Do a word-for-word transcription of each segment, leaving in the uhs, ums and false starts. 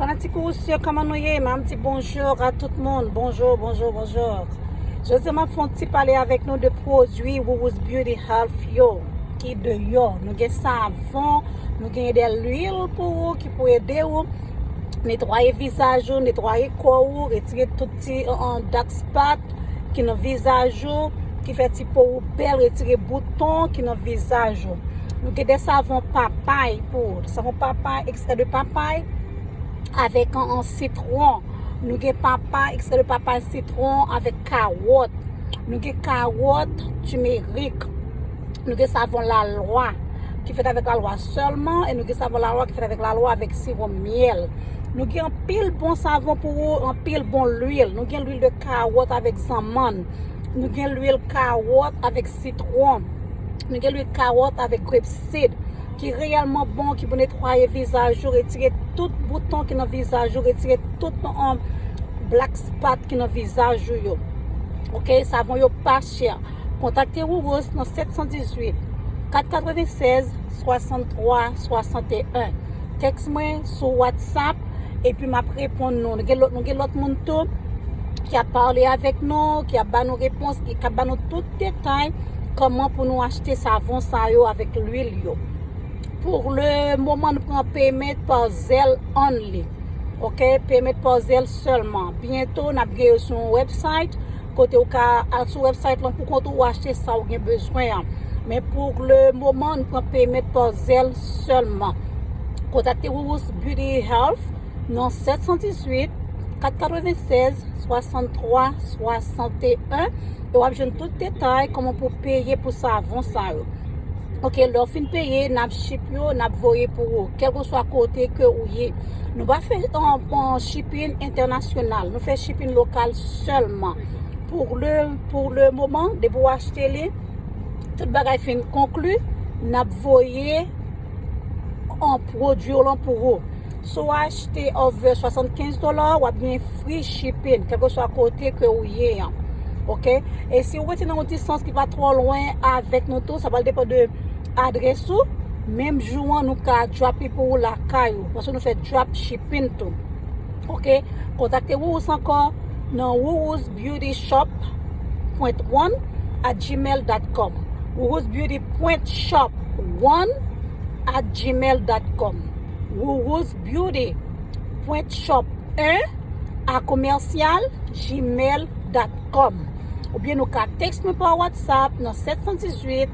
Fanatik Wourous yo, kòman nou ye? M ap di bonjou a tout moun. Bonjou, bonjou, bonjou. Jodi a m ap fè yon ti pale avèk nou de pwodui Wourous Beauty Health yo ki deyò. Nou gen savon, nou gen de lwil pou ou ki pou ede ou netwaye vizaj ou, netwaye kò ou, retire tout ti an dark spot ki nan vizaj ou, ki fè ti po ou bèl, retire bouton ki nan vizaj ou. Nou gen de savon papay pou ou. Savon papay, ekstrè de papay avèk an, an sitwon. Nou gen papay, ekstrè de papay, sitwon avèk kawòt. Nou gen kawòt, timerik. Nou gen savon lalwa ki fèt avèk lalwa sèlman, e nou gen savon lalwa ki fèt avèk lalwa avèk siwo myèl. Nou gen anpil bon savon pou ou, anpil bon lwil. Nou gen lwil de kawòt avèk zanmann. Nou gen lwil kawòt avèk sitwon. Nou gen lwil kawòt avèk grape seed ki reyèlman bon, ki pou netwaye vizaj ou, retire tout bouton ki nan vizaj ou, retire tout, um, black spot ki nan vizaj ou yo. Ok, savon yo pa chè. Kontakte Wourous nan sèt san dizuit, kat katrevennsèz, swasanntwa, swasanteyen. Tèks mwen sou WhatsApp, epi m ap reponn nou. Nou gen lòt, nou gen lòt moun tou ki ap pale avèk nou, ki ap ba nou repons, e k ap ba nou tout detay kòman pou nou achte savon sa yo avèk lwil yo. Pou le moman, nou pran payment pa Zelle only. Ok, payment pa Zelle sèlman. Byento, n ap gen yo sou yon website, kote ou ka al sou website lan pou kont ou, ou achte sa ou gen bezwen an. Men pou le moman, nou pran payment pa Zelle sèlman. Kontakte Wourous Beauty Health nan sèt san dizuit, kat katrevennsèz, swasanntwa, swasanteyen, e w ap jwenn tout detay kòman pou peye pou savon sa yo. Ok, lè w fin peye, n ap ship yo, n ap voye pou ou, kèlkeswa kote ke ou ye. Nou pa fè, an, an shipping entènasyonal, nou fè shipping lokal sèlman. Pou le, pou le moman, depi w achte li, tout bagay fin konkli, n ap voye an pwodui w lan pou ou. Si w achte over swasannkenz dola, w ap gen free shipping, kèlkeswa kote ke ou ye an. Ok? E si w rete nan yon distans ki pa twò lwen avèk nou tou, sa pral depann de adrès ou. Menm jou an, nou ka drop li pou ou lakay ou, paske nou fè drop shipping tou. Ok? Kontakte Wourous ankò nan Wourous Beauty Shop point one at gmail dot com. Wourous Beauty point shop one at gmail dot com. Wourous Beauty point shop un a commercial gmail dot com. Oubyen nou ka tèks mwen pa WhatsApp nan sèt san dizuit,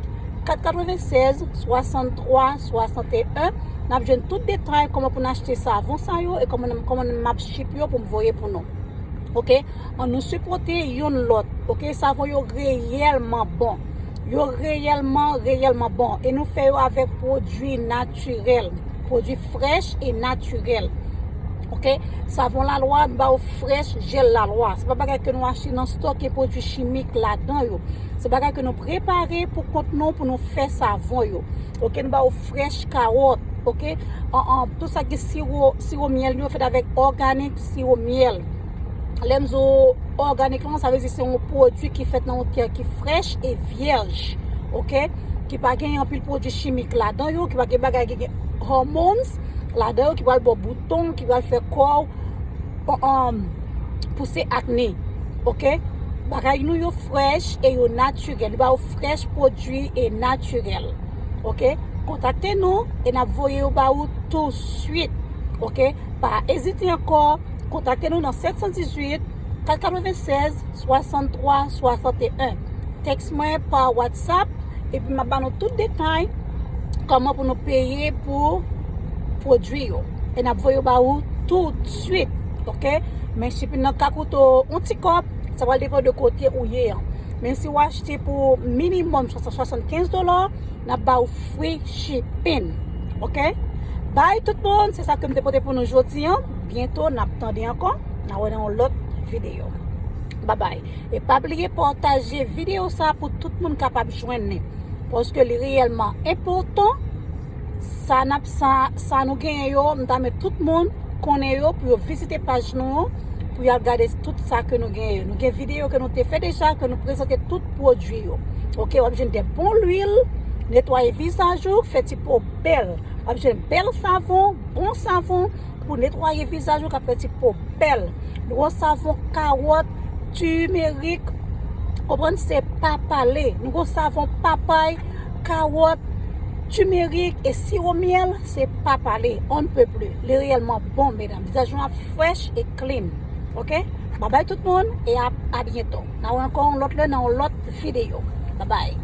kat katrevennsèz, swasanntwa, swasanteyen. N ap jwenn tout detay kòman pou n achte savon sa yo e kòman, kòman m ap ship yo pou m voye pou nou. Ok? Ann nou sipòte youn lòt. Ok? Savon yo reyèlman bon. Yo reyèlman, reyèlman bon. E nou fè yo avèk pwodui natirèl. Pwodui frèch e natirèl. Ok? Savon lalwa, nou ba ou frèch jèl lalwa. Se pa bagay ke nou achte nan stòk e pwodui chimik ladan yo. Se bagay ke nou prepare pou kont nou, pou nou fè savon yo. Ok? Nou ba ou frèch kawòt. Ok? An, an, tout sa ki siwo, siwo myèl yo fèt avèk òganik siwo myèl. Lè m di w òganik lan, sa vle di se yon pwodui ki fèt nan yon tè ki frèch e vyèj, ok? Ki pa gen anpil pwodui chimik ladan yo, ki pa gen bagay ki gen hormones ladan yo, ki pral ba w bouton, ki pral fè kò w, um, pouse akne, ok? Bagay nou yo frèch e yo natirèl, nou ba w frèch pwodui e natirèl, ok? Kontakte nou e n ap voye yo ba ou touswit, ok? Pa ezite ankò, kontakte nou nan sèt san dizuit, kat katrevennsèz, swasanntwa, swasanteyen. Tèks mwen pa WhatsApp, epi m ap ba nou tout detay kòman pou nou peye pou pwodui yo. E n ap voye yo ba ou toutswit, ok? Men shipping nan ka koute w yon ti kòb, sa pral depann de kote ou ye an. Men si w achte pou minimòm swasannkenz dola, n ap ba ou free shipping. Ok? Bye tout moun, se sa ke m te pote pou nou jodi an. Byento, n ap tande ankò, n a wè nan yon lòt videyo. Bye bye. E pa bliye pataje videyo sa pou tout moun kapab jwenn li. Paske li reyèlman enpòtan. Sa n ap, sa, sa nou genyen yo, m ta met tout moun konnen yo pou yo vizite paj nou an, pou y al gade tout sa ke nou genyen yo. Nou gen videyo ke nou te fè deja, ke nou prezante tout pwodui yo. Ok, w ap jwenn de bon lwil, netwaye vizaj ou, fè ti po bèl. W ap jwenn bèl savon, bon savon, pou netwaye vizaj ou, k ap fè ti po bèl. Nou gon savon kawòt, timerik, konprann, se pa pale. Nou gon savon papay, kawòt, timerik e siwo myèl, se pa pale. On ne peut plus. Li reyèlman bon, medam. Vizaj nou ap fresh e clean. Ok? Babay tout moun e a, a byento. N a wè ankò yon lòt lè nan yon lòt videyo. Babay.